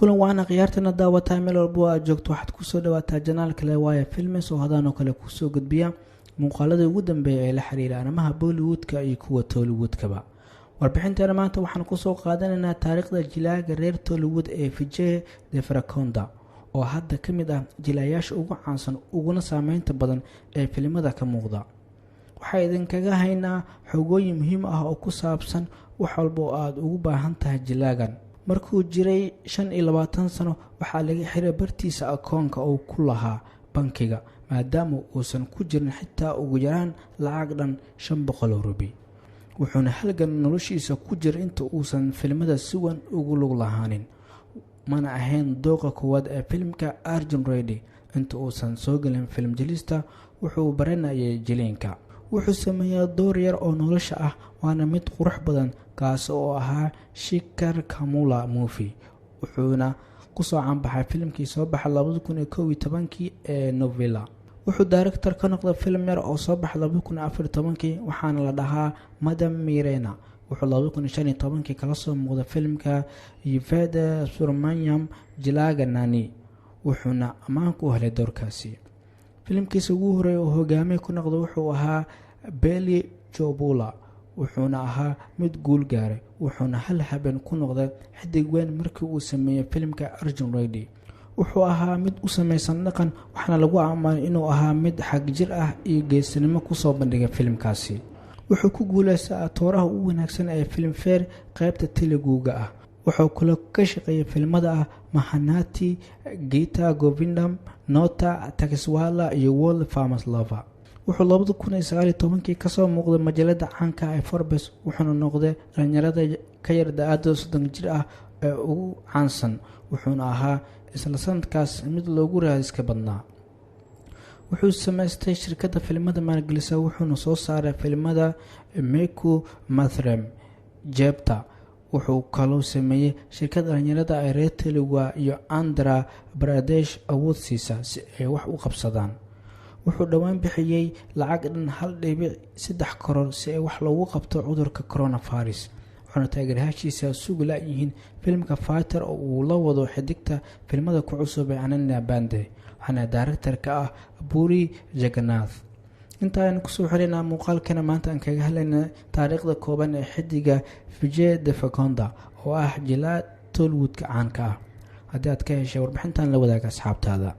Kulan waana khiyaartana daawataa meel walba oo aad joogto. Waxaad kusoo dhawaataa channel-ka le Waaya Films oo hadaan oo kale kusoo gudbiya muuqaaladii ugu dambeeya ee la xiriira arrimaha Bollywoodka iyo kuwa Tollywoodkaba. Warbixinteena maanta waxaan kusoo qaadanaynaa taariikhda jilaaga reer Tollywood ee Vijay Deverakonda, oo hadda ka mid ah jilaayaasha ugu caansan uguna saameynta badan ee filimada ka muuqda. Waxaa idinkaga haynaa xogooyin muhiim ah oo ku saabsan wax walba oo aada ugu baahan tahay jilaagan. Markuu jiray 25 sano, waxaa laga xiray bartiisa akoonka uu ku lahaa bankiga, maadaama uusan ku jirin xitaa ugu yaraan lacag dhan 500 oo rubi. Wuxuuna halgan noloshiisa ku jira inta uusan filimada si weyn ugu lug lahaanin, mana ahayn dooqa koowaad ee filimka Arjun Reddy. Inta uusan soo gelin film jilista, wuxuu baranayay jiliinka. Wuxuu sameeyaa door yar oo nolosha ah, waana mid qurux badan, kaasi oo ahaa Shikar Kamula movie. Wuxuuna kusoo caanbaxay filimkii soo baxay 2011-kii ee Nuvvula. Wuxuu director ka noqday film yar oo soo baxay 2014-kii, waxaana la dhahaa Madam Mirena. Wuxuu 2015-kii kala soo muuqday filimka Yevade Surmanyam jilaaga Nani, wuxuuna ammaan ku helay doorkaasi. Filimkiisa ugu horeeya oo hogaamiye ku noqda wuxuu ahaa Pelli Choopulu, wuxuuna ahaa mid guul gaaray, wuxuuna hal habeen ku noqday xidig weyn markii uu sameeyey filimka Arjun Reddy. Wuxuu ahaa mid u sameysan dhaqan, waxaana lagu ammaanay inuu ahaa mid xagjir ah iyo geesinimo kusoo bandhigay filimkaasi. Wuxuu ku guuleystay atooraha ugu wanaagsan ee Filmfare qeybta Teleguga ah. Wuxuu kaloo ka shaqeeyay filimada ah Mahanati, Geetha Govindam, Nota, Taxiwaala iyo World Famous Lover. Wuxuu 2019-kii kasoo muuqday majalada caanka ee Forbes, wuxuuna noqday dhalinyarada ka yar da-aada 30 jir ah ee ugu caansan, wuxuuna ahaa isla sanadkaas mid loogu raadiska badnaa. Wuxuu sameystay shirkadda filimada maalgelisa, wuxuuna soo saaray filimada Meeku Maathram Cheptha. Wuxuu kaloo sameeyey shirkad dhalinyarada ee reer Telugu iyo Andhra Pradesh awood siisa si ay wax u qabsadaan. Wuxuu dhowaan bixiyey lacag dhan 1.3 crore si ay wax loogu qabto cudurka coronavirus, wuxuuna taageerayaashiisa sugi la-yihiin filimka Fighter oo uu la wado xidigta filimada ku cusub ee Ananya Panday, waxaana director-ka ah Puri Jagannadh. Inta aynu kusoo xirinaa muuqaalkana maanta aan kaga hadlayna taariikhda kooban ee xidiga Vijay Deverakonda, oo ah jilaa Tollywoodka caanka ah. Haddii aad ka heshay warbixintan, la wadaaga asxaabtaada.